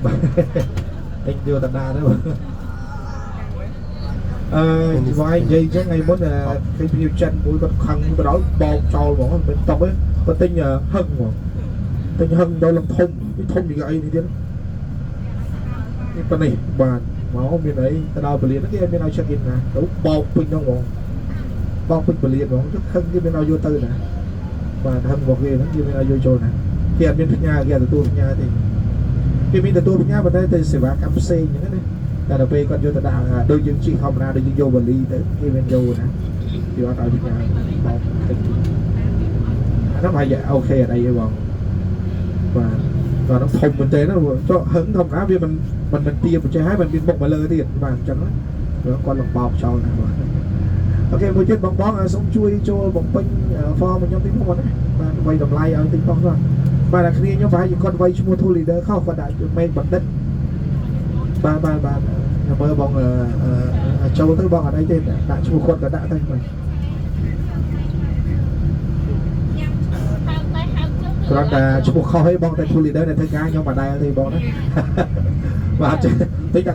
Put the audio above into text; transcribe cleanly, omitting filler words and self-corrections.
បាទទិញយកតាណាទៅ។អឺវាយនិយាយអញ្ចឹងថ្ងៃមុនឃើញភ្ញៀវចិនមួយគាត់ខឹងទៅដល់បោកចោលហ្មងមិនតុកទេគាត់ទិញហឹងហ្មងទិញហឹងដល់លំធំធំជាងអីនេះទៀតនេះប៉ុណ្នេះបាទមកមានអីទៅដល់ពលានគេមានឲ្យ check in ណាទៅបោកពេញហ្នឹងហ្មងបោកពេញពលានហ្មងចុះហឹងគេមានឲ្យយកទៅណាបាទហឹងរបស់គេហ្នឹងគេមានឲ្យយកចូលណាគេអត់មានផ្ញើគេអត់ទទួលផ្ញើទេគេមានទទួលផ្ញើប៉ុន្តែទៅសេវាកម្មផ្សេងអញ្ចឹងណាតែដល់ពេលគាត់យកទៅដាក់ដូចយើងជិះធម្មតាដូចយើងយកវ៉ាលីទៅគេមានយកណាគេអត់ឲ្យផ្ញើបោកទិញអាហ្នឹងហើយ OK អត់អីទេបងបាទបាទហ្នឹងធំមែនទេណាចុះហឹងធម្មតាវាមិនមិនមិនទៀបចេះហើយมันមានមុខមកលើទៀតបាទអញ្ចឹងណាគាត់លំបោកចោលណាបាទ OK មួយទៀតបងបងសូមជួយចូលបំពេញ form ខ្ញុំតិចផងណាបាទវាយតម្លៃឲ្យតិចផងបាទបាទតែគ្នាខ្ញុំប្រហែលជាគាត់វាយឈ្មោះ tour leader ខុសគាត់ដាក់មេបណ្ឌិតបាទបាទបាទខ្ញុំមើលបងចូលទៅបងអត់អីទេដាក់ឈ្មោះគាត់ក៏ដាក់ទៅបាទគ្រាន់តែឈ្មោះខុសឯងបងតែ tour leader នៅធ្វើការខ្ញុំមិនដែលទេបងណាបាទតិចតែ